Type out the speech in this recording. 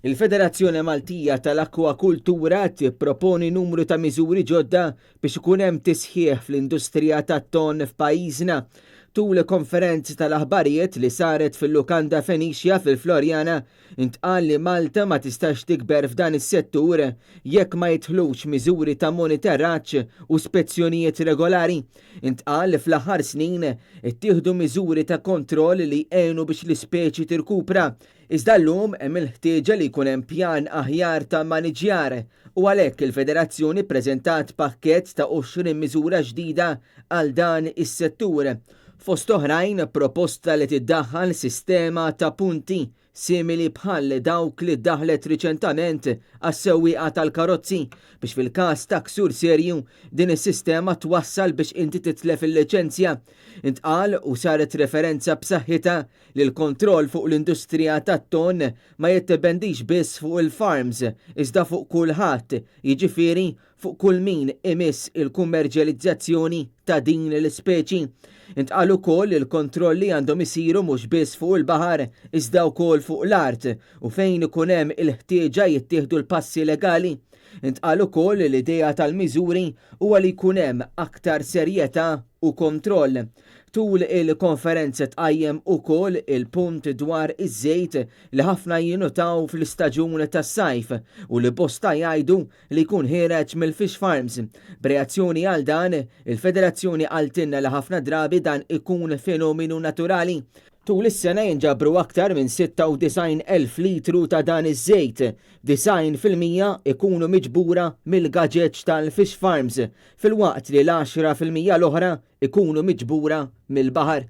Il-Federazzjoni Maltija tal-Akkwakultura tipproponi numru ta' miżuri ġodda biex ikun hemm tisħiħ fl-industrija tat-tonn f'pajjiżna. Tul konferenza tal-aħbarijiet li saret fil-Lukanda Fenicia fil-Floriana, intqal li Malta ma tistax tikber f'dan is-settur jekk ma jidħlux miżuri ta' monitoraġġ u spezzjonijiet regolari. Intqal li fl-aħħar snin ittieħdu miżuri ta' kontroll li għenu biex l-ispeċi tirkupra. Iżda llum hemm il-ħtieġa li jkun hemm pjan aħjar ta' maniġjar u għalhekk il-Federazzjoni ppreżentat pakkett ta' 20 miżura ġdida għal dan is-settur. Fost oħrajn, proposta li tiddaħħal sistema ta' punti simili bħal dawk li ddaħħlet riċentament għas-sewwieqa tal-karozzi biex fil-każ ta' ksur serju din is-sistema twassal biex inti titlef il-liċenzja. Intqal u saret referenza b'saħħitha li l-kontroll fuq l-industrija tat-tonn ma jiddependix biss fuq il-farms, iżda fuq kulħadd, jiġifieri fuq kull min imiss il-kummerċjalizzazzjoni ta' din l-ispeċi. Intqal ukoll li l-kontrolli għandhom isiru mhux biss fuq il-baħar iżda wkoll fuq l-art u fejn ikun hemm il-ħtieġa jittieħdu l-passi legali. Intqal ukoll li l-idea tal-miżuri huwa li jkun hemm aktar serjetà u kontroll. Tul il-konferenza tqajjem ukoll il-punt dwar iż-żejt li ħafna jinnutaw fl-istaġun tas-sajf u li bosta jgħidu li jkun ħiereġ mill-fish farms. B'reazzjoni għal dan, il-Federazzjoni qaltilna li ħafna drabi dan ikun fenomenu naturali. Tul is-sena jinġabru aktar minn 96,000 litru ta' dan iż-żejt. 90% ikunu miġbura mill-gaġeġ tal-fish farms, filwaqt li l-10% l-oħra ikunu miġbura mill-baħar.